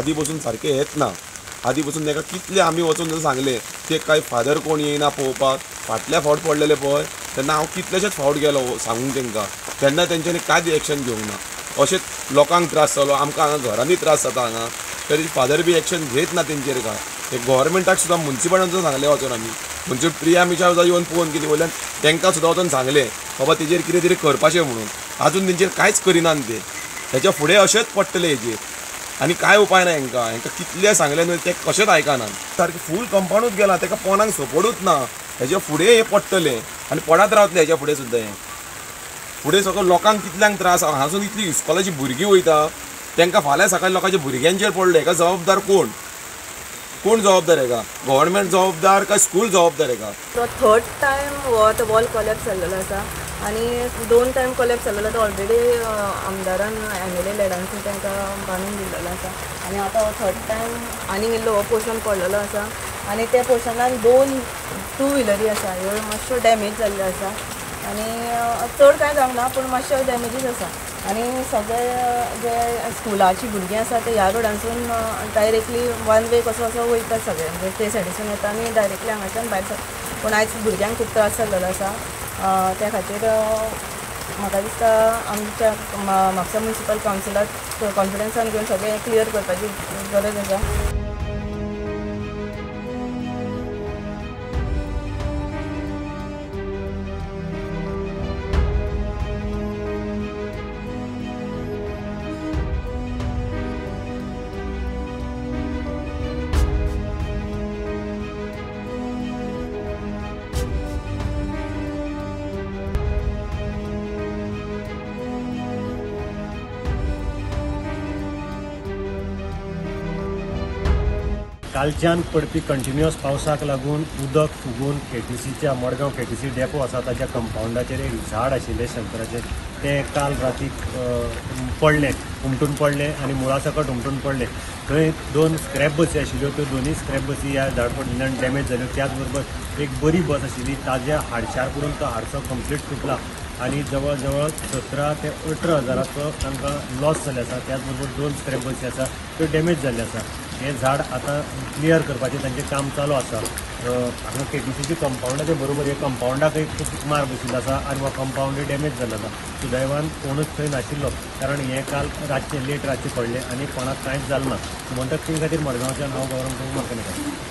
आदी पसून सारकें येत ना. आदी पसून ताका कितले आमी वचून सांगलें ते कांय फादर कोण येयना पळोवपाक. फाटल्या फावट पडलेले पळय तेन्ना हांव कितलेशेच फावट गेलो सांगूंक तांकां, तेन्ना तेंच्यांनी कांयच एक्शन घेवंक ना. अशेंच लोकांक त्रास जालो, आमकां हांगा घरांनी त्रास जाता हांगा, तरी फादर बी एक्शन घेत ना तेंचेर. काय ते गोवोरमेंटाक सुद्दां मुन्सिपाल्टीन सुद्दां सांगलें वचून आमी, म्हणजे प्रिया मिशा सुद्दां येवन पळोवन कितें वयल्यान तांकां सुद्दां वचून सांगलें बाबा तेजेर कितें तरी करपाचें म्हणून. आजून तेंचेर कांयच करिनात ते. हेच्या फुडें अशेंच पडटलें हेजेर आनी कांय उपाय ना. हेंकां हेंकां कितलें सांगलें न्हय ते कशेंच आयकनात. सारकें फूल कंपाउंडूच गेलां, ताका पोनाक सपोर्टूच ना. हेच्या फुडें हें पडटलें आनी पडत रावतलें हेच्या फुडें सुद्दां. हें फुडें सगळो लोकांक कितल्यांक त्रास. हांगासून इतली इस्कॉलाची भुरगीं वयता, तांकां फाल्यां सकाळी लोकांच्या भुरग्यांचेर पडलें. हेका जबाबदार कोण? कोण जबाबदार हेका? गव्हर्मेंट जबाबदार काय स्कूल जबाबदार हेका? तो थर्ड टायम हो आतां वॉल कोलॅप्स जाल्लेलो आसा आनी 2 टायम कोलॅप्स जाल्लेलो तो ऑलरेडी आमदारान MLA लेडांसून तांकां बांदून दिल्लेलो आसा आनी आतां हो थर्ड टायम आनीक इल्लो हो पोर्शन पडलेलो आसा आनी त्या पोर्शनान 2 टू व्हिलरी आसा, ह्यो मातश्यो डॅमेज जाल्ल्यो आसा आनी चड कांय जावंक ना पूण मातश्यो डॅमेजीस आसा. आनी सगळे जे स्कुलाची भुरगीं आसा ते ह्या रोडांसून डायरेक्टली वन वे कसो असो वयतात सगळे, म्हणजे ते सायडीसून येता आनी डायरेक्टली हांगाच्यान भायर सरता. पूण आयज भुरग्यांक खूब त्रास जाल्लेलो आसा. त्या खातीर म्हाका दिसता आमच्या म्हापसा म्युनिसिपल कावन्सिलाक कॉन्फिडन्सान घेवन सगळें क्लियर करपाची गरज आसा. कालच्यान पडपी कंटिन्युअस पावसाक लागून उदक फुगून केटीसीच्या मडगांव केटीसी डेपो आसा ताच्या कंपाउंडाचेर एक झाड आशिल्लें शंकराचें, तें काल रातीक पडलें, हुमटून पडलें आनी मुळा सकट हुमटून पडलें. थंय 2 स्क्रॅप बसी आशिल्ल्यो, त्यो दोनूय स्क्रॅप बसी ह्या झाड पडिल्ल्यान डॅमेज जाल्यो. त्याच बरोबर एक बरी बस आशिल्ली ताज्या हाडशार पडून तो हाडसो कंप्लीट तुटला आनी जवळ जवळ 17 ते 18 हजाराचो तांकां लॉस जाल्लो आसा. त्याच बरोबर 2 स्क्रॅप बसी आसा त्यो डॅमेज जाल्ल्यो आसा. हें झाड आतां क्लियर करपाचें तांचें काम चालू आसा. हांगा केटीसीच्या कंपाउंडाच्या बरोबर हे कंपाउंडाक एक खूब मार बशिल्लो आसा आनी हो कंपाउंडूय डॅमेज जाल्लो आसा. सुदैवान कोणूच थंय नाशिल्लो, कारण हें काल रातचें लेट रातचें पडलें आनी कोणाक कांयच जालें ना. म्हणटकच ते खातीर मडगांवच्यान हांव गौरव मार्कणेकर.